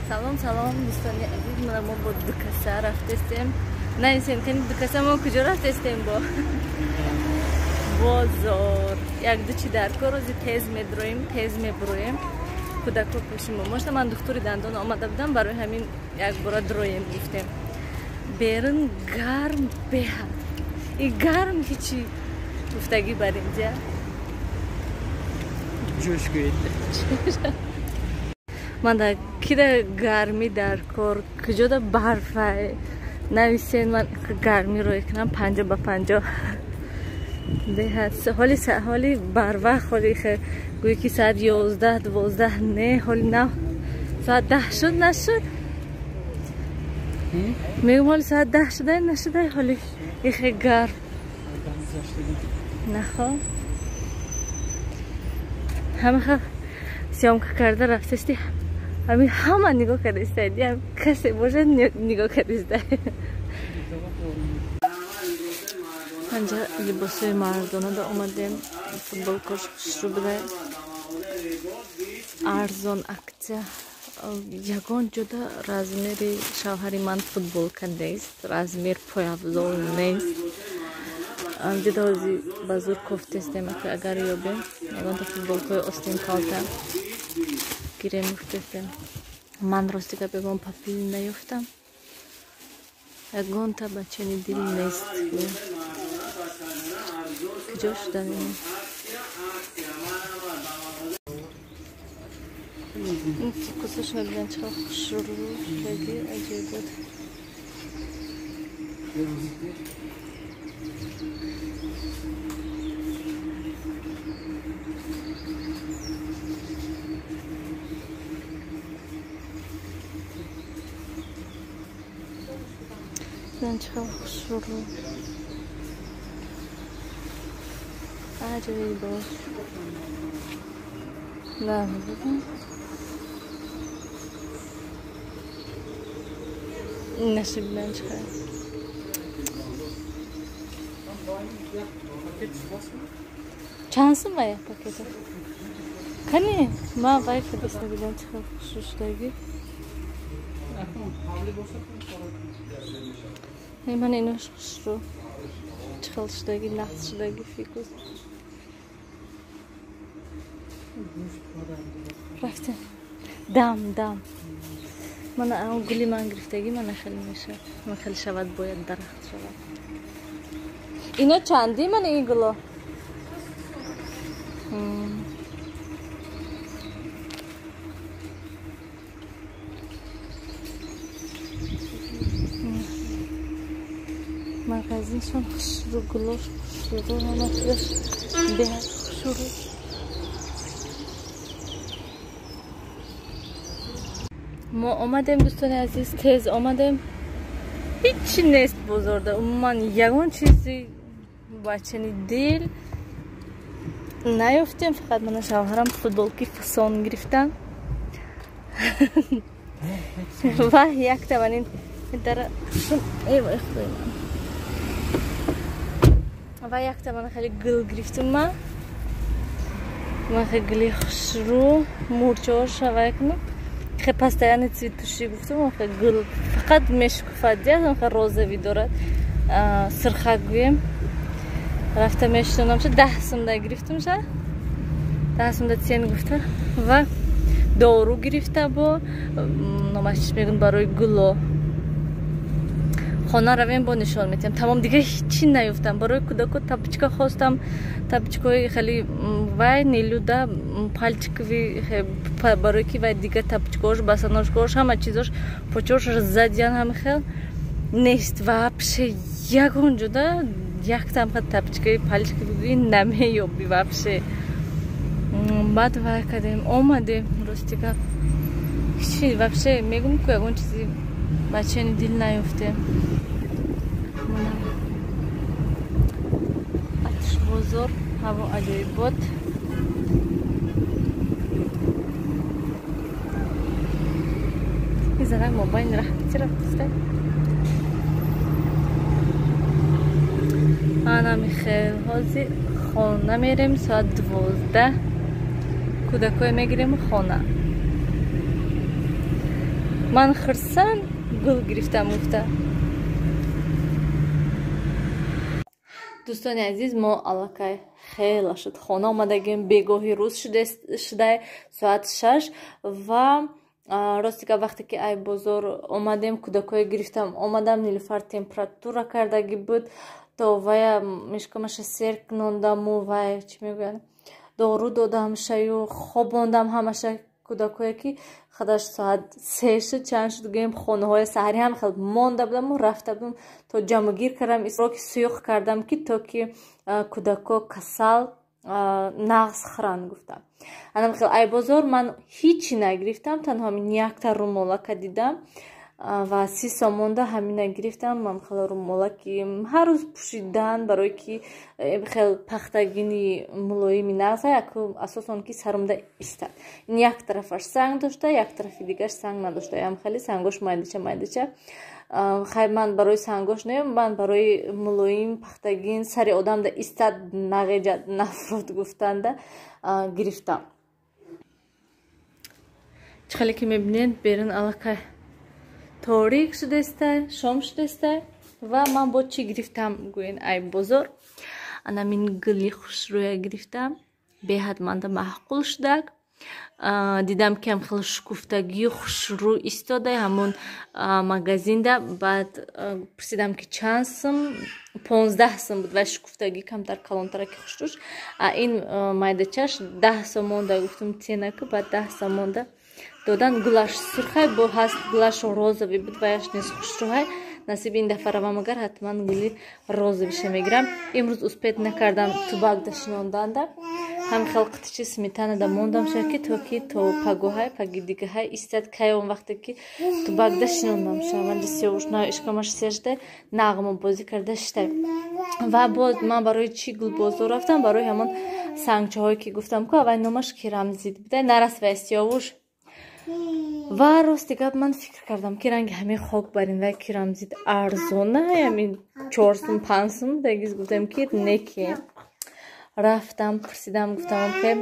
Салом, салом, дӯстони азиз, мо бо дукаса рафтестем. Наисем, кани дукаса мо куҷо рафтестем бо? Бозор. Як ду чи дар кор рози тез медроем, тез мебуроем. Кӯдако пеши мо. Мошта ман духтури дандон омада будам, барои ҳамин як бора дроем гуфтем. Берун гарм беҳад. И гарм ҳичи гуфтагӣ бар инҷа. Ҷӯш гӯед. Ман да кида гармӣ дар кор, куҷода барфай. Нависен ман гармӣ рӯй кунам 50 ба 50. Беҳад ҳоли барвақт, ҳоли гӯё ки соат 11, 12 не, ҳоли нав соат 10 шуд, нашуд? Мегӯм ҳоли соат 10 шуда, нашуда, ҳоли ихе гарм. Нахо. Ҳамаха съёмка карда рафтасти, ҳамин ҳама нигоҳ кардастад, касе бошад нигоҳ кардастад. Анҷа либосҳои мардона да омадем, футболкош хушрӯ буда. Арзон акция. Ягон ҷода размери шавҳари ман футболка нест, размер пойафзол нест. Анҷода ҳози ба зур кофтестем, агар ёбем, ягонта футболкаи остин калта гирем гуфтестем. Ман рости гап ягон папил наёфтам. Ягонта бачани дил нест. Куҷо шудан ин? Ин фикусаш мебинам чӣ қадр хушрӯ шудаги, аҷоибот. Чӣ қадр хушрӯ. Аҷоибот. На, бибин. Нашибнан чӣ қадр. Чанд сум вай пакета? Кани? Ма вай кадас набинам чӣ қадр хушрӯ шудаги. Ман инош хушрӯ. Чӣ хел шудаги, нақс шудаги фикус. Рафтем. Дам, дам. Мана он гули ман гирифтагӣ, мана хеле мешавад. Ман хеле шавад, бояд дарахт шавад. Ино чанди мана ин гуло? Магазиншон хушрӯ, гулош хушрӯ, ҳама чизаш беҳад хушрӯ. Мо омадем, дӯстони азиз, тез омадем. Ҳичи нест бозорда, умуман ягон чизи бачани дил наёфтем. Фақат мана шавҳарам футболки фасон гирифтан. Ва якта манин дара эй вой худои ман. Ва якта мана хеле гул гирифтум ман. Ман хеле гули хушрӯ, мурчаҳоша вай кунам. Хе постоянно цветущий гуфтум, хе гул фақат мешукуфад, хе розовый дорад. Сирхак гӯем. Рафта мешунам ша 10 сумда гирифтум ша. 10 сумда цен гуфта ва дору гирифта бо номаш чӣ мегӯн барои гуло. Хона равем бо нишон метиҳам. Тамом дига ҳичи наёфтам. Барои кӯдако тапочка хостам. Тапочкаҳои хеле вай нелюда пальчиковый барои ки вай дига тапочкаҳош, босоножкаҳош, ҳама чизош почош задиян ҳама хел нест. Вообще ягон ҷода яктам хел тапочкаи пальчиковый намеёбӣ вообще. Баъд вай кардем, омадем, рости гап. Ҳичи вообще мегӯм ку ягон чизи бачани дил наёфтем. Бозор ҳаво аҷоибот. Занак мобайн раҳмати рафтиста. Ана михел ҳозир хона мерем соат 12. Кӯдакое мегирем хона. Ман хурсанд гул гирифтам гуфта. Дӯстони азиз, мо аллакай хела шуд хона омадагем, бегоҳи рӯз шудай, соат 6 ва рости гап вақте ки ай бозор омадем, кӯдакҳое гирифтам омадам, Нилуфар температура кардагӣ буд, то вая мишкамаша сер нондаму вай чӣ мегӯянд, дору додам шаю хобондам ҳамаша кӯдакҳое ки хадаш соат 3 шуд, чанд шуд гӯем, хонаҳои саҳарӣ ҳам хел монда будаму рафта будам то ҷамъгир кардам, ки суюқ кардам ки то ки кӯдакҳо касал нағз хӯранд гуфтам. Анам хел ай бозор ман ҳичи нагирифтам, танҳо ҳамин якта румолака дидам ва 30 сомонда ҳамина гирифтам. Ман хел румолаки ҳар рӯз пӯшидан барое ки хел пахтагини мулоими нағза, яку асос он ки сарумда истад. Ин як тарафаш санг дошта, як тарафи дигаш санг надошта. Ям хеле сангош майдача майдача. Хай ман барои сангош не, ман барои мулоим пахтагин сари одамда истад, нағеҷад, нафрод гуфтанда гирифтам. Чӣ хеле ки мебинед, берун аллакай торик шудестай, шом шудестай ва ман бо чӣ гирифтам гӯен ай бозор. Анамин гули хушрӯя гирифтам, беҳад манда маъқул шудак. Дидам ки ам хеле шукуфтагию хушрӯ истода ҳамон магазинда. Баъд пурсидам ки чанд сум, 15 сум буд ва шукуфтагӣ камтар калонтара ки хушрӯш. А ин майдачаш 10 сомонда гуфтум тенаку, баъд 10 сомонда додан. Гулаш сурхай бо ҳаст, гулаш розовый буд ваяш низ хушрӯҳай. Насиб ин дафъа равам агар ҳатман гули розовыйша мегирам. Имрӯз успеть накардам тубакда шинонданда, ҳам хел қитичи сметанада мондам ша ки то ки то пагоҳай паги дигаҳай истад, кай он вақте ки тубакда шинондам ша. Ман сёвушна ишкамаш сешда нағма бозӣ карда шитай. Ва боз ман барои чӣ гулбозор рафтам? Барои ҳамон сангчаҳое ки гуфтам ку, аввал номаш керамзит буда, нарас вай сёвуш. Ва рости гап ман фикр кардам ки ранги ҳамин хок барин вай керамзит арзона, ҳамин 4 сум 5 сум дагиз гуфтам ки неки. Рафтам пурсидам, гуфтам ки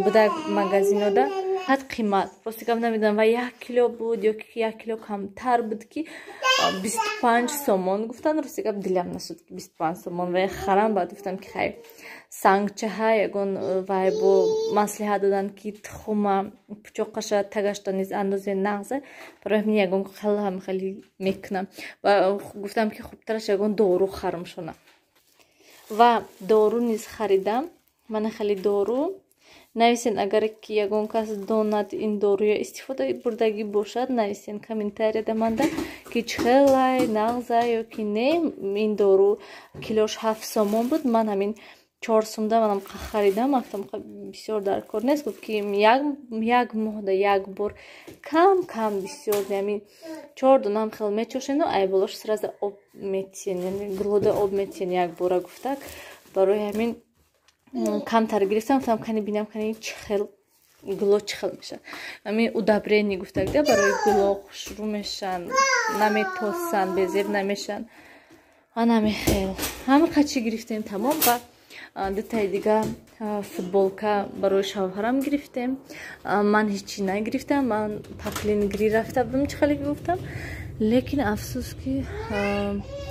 буда магазинода ҳад қимат. Рости гап намедонам ва 1 кило буд ё ки 1 кило камтар буд ки 25 сомон гуфтан. Рости гап дилам насуд ки 25 сомон вай харам. Баъд гуфтам ки хай сангчаҳа ягон вай бо маслиҳат додан ки тухума пучоқаша тагашта низ андозе нағзе, барои ҳамин ягон хел ҳам хеле мекунам. Ва гуфтам ки хубтараш ягон дору харам шона. Ва дору низ харидам. Мана хеле дору. Нависен агар ки ягон кас донад ин доруя истифода бурдагӣ бошад, нависен комментарияда манда ки чӣ хелай нағза ё ки не. Ин дору килош 7 сомон буд, ман ҳамин 4 сумда манам харидам. Афтам бисёр дар кор нест, гуфт ки як моҳда як бор кам кам бисёр, ҳамин 4 донам хел мечошену ай болош сразу об метиен, яъне гулода об метиен як бора гуфтак. Барои ҳамин камтар гирифтам, гуфтам кани бинам кани чӣ хел гуло чӣ хел мешавад. Ҳамин удобрение гуфтак да барои гуло хушрӯ мешаванд, наметосанд, безеб намешаванд. Анамехел ҳама қачи гирифтем тамом. Ва дутаи дига футболка барои шавҳарам гирифтем. Ман ҳечи нагирифтам, ман паплин гири рафта будам, чӣ хеле гуфтам, лекин афсӯс ки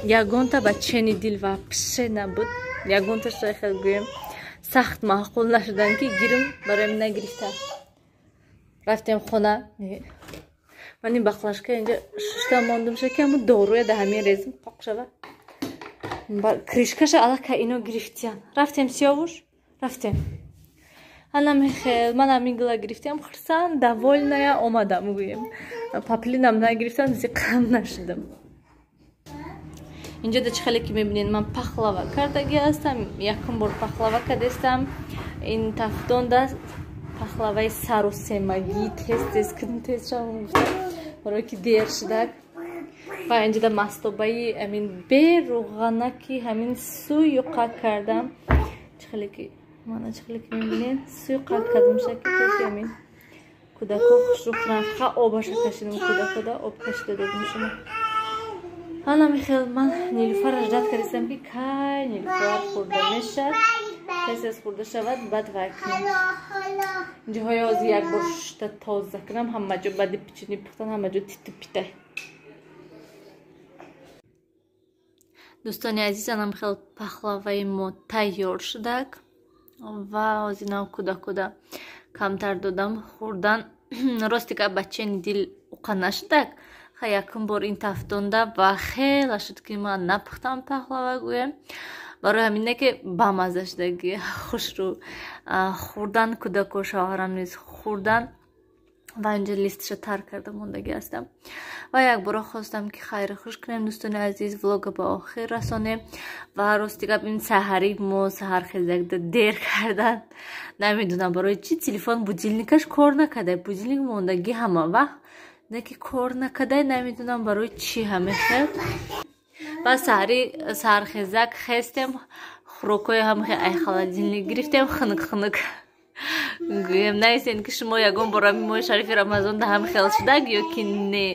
ягонта ба чени дил вообще набуд, ягонта шайхел гӯем сахт маъқул нашудан ки гирим, барои нагирифтам. Рафтем хона, ман ин баклажка инҷа шушта мондум ша ки ҳамун доруя да ҳамин резим қоқ шава. Крышкаша аллакай ино гирифтиян. Рафтем сиёвуш, рафтем. Анамехел ман ҳамин гула гирифтиям, хурсанд довольная омадам гӯем. Паплинам нагирифтам, зиқам нашудам. Инҷо да чӣ хеле ки мебинед, ман пахлава кардагӣ ҳастам. Якум бор пахлава кардестам. Ин тафдонда пахлаваи сару семагӣ тез тез кунем, тез шавам гуфтам, барое ки дер шудак. Ва инҷода мастобаи ҳамин беруғанаки ҳамин суюқа кардам. Чӣ хеле ки мана чӣ хеле ки мебинед, суюқа кардам шаки то ки ҳамин кӯдакҳо хушрӯ хӯранд. Фақат обаша кашидам, кӯдакҳода об кашида додам шумо. Ана михел ман Нилуфарро ждать кардистам ки кай Нилуфар хӯрда мешавад. Тез-тез хӯрда шавад, баъд вай кунем. Инҷоҳои ҳозир як бор шушта тоза кунам, ҳама ҷо баъди печени пухтан ҳама ҷо титу пита. Дӯстони азиз, анам хел пахлаваи мо тайёр шудак ва ҳозир нав куда-куда камтар додам хӯрдан. Рости гап, бачаи дил уқа нашудак. Ха, якум бор ин тафтонда ва хела шуд, ки ман напухтам пахлава гӯем. Барои ҳамине ки бамаза шудаги, хушрӯ хӯрдан, кӯдако шавҳарам низ хӯрдан ва инҷо листаша тар карда мондагӣ ҳастам. Ва якбора хостам, ки хайру хуш кунем, дӯстони азиз, влога ба охир расонем. Ва рости гап, ин саҳари мо саҳархезакда дер кардан, намедонам барои чӣ телефон будильникаш кор накарда, будильник мондагӣ ҳама вақт, не ки кор накарда, намедонам барои чӣ ҳамехел. Ва саҳари саҳархезак хестем, хӯрокҳои ҳамахе ай холодильник гирифтем, хунук хунук гӯем. Наистен, ки шумо ягон бора моҳи шарифи Рамазон да ҳам хел шудаг ё ки не?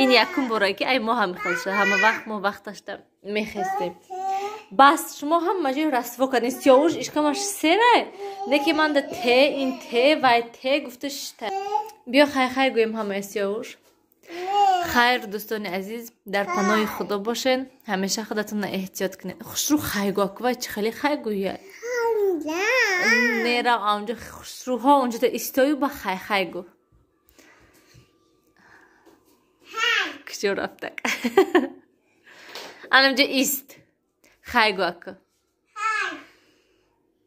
Ин якум бора, ки ай мо ҳам хел шуда. Ҳама вақт мо вақташда мехестем. Бас, шумо ҳама ҷой расво кардин. Сиёвуш ишкамаш серай, не ки манда те ин те вай те гуфта шита. Биё, хай хай гӯем ҳамаи сиёвуш. Хайр, дӯстони азиз, дар паноҳи Худо бошен, ҳамеша худатонро эҳтиёт кунед. Хушрӯ хайгӯ, акувай чӣ хеле хайгӯя. Нерав онҷо, хушрӯҳо онҷода истою, ба хай хай гӯ. Куҷо рафтак? Анамҷо ист, хай гӯ, ака.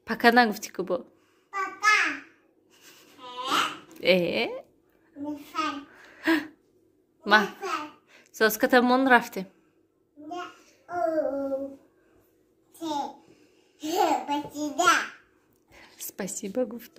Пока нагуфтӣ ку бо? Э, ма соскатамон рафтем. Спасибо гуфт.